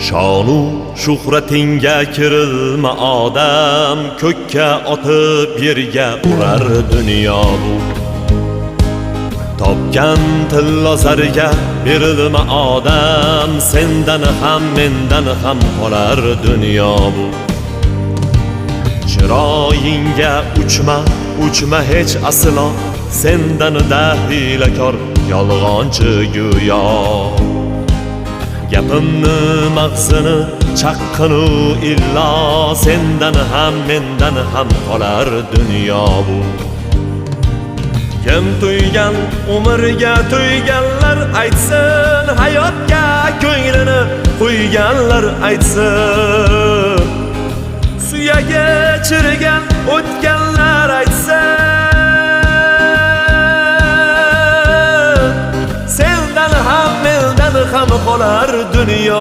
Shonu shuhratingga kirilma odam, ko'kka otib yerga urar dunyo bu. Topgan tillo zarga berilma odam, sendan ham mendan ham qolar dunyo bu. Chiroyingga uchma, uchma hech aslo, sendan da hiylakor yolg'onchi go'yo. Gapimni mag'zini chaqqinu illo, sendan ham mendan ham qolar dunyo bu. Kim to'ygan umrga to'yganlar aytsin, hayotga ko'nglini qo'yganlar aytsin. Suyagi chirigan o'tganlar aytsin, sendan ham mendan ham qolar dunyo.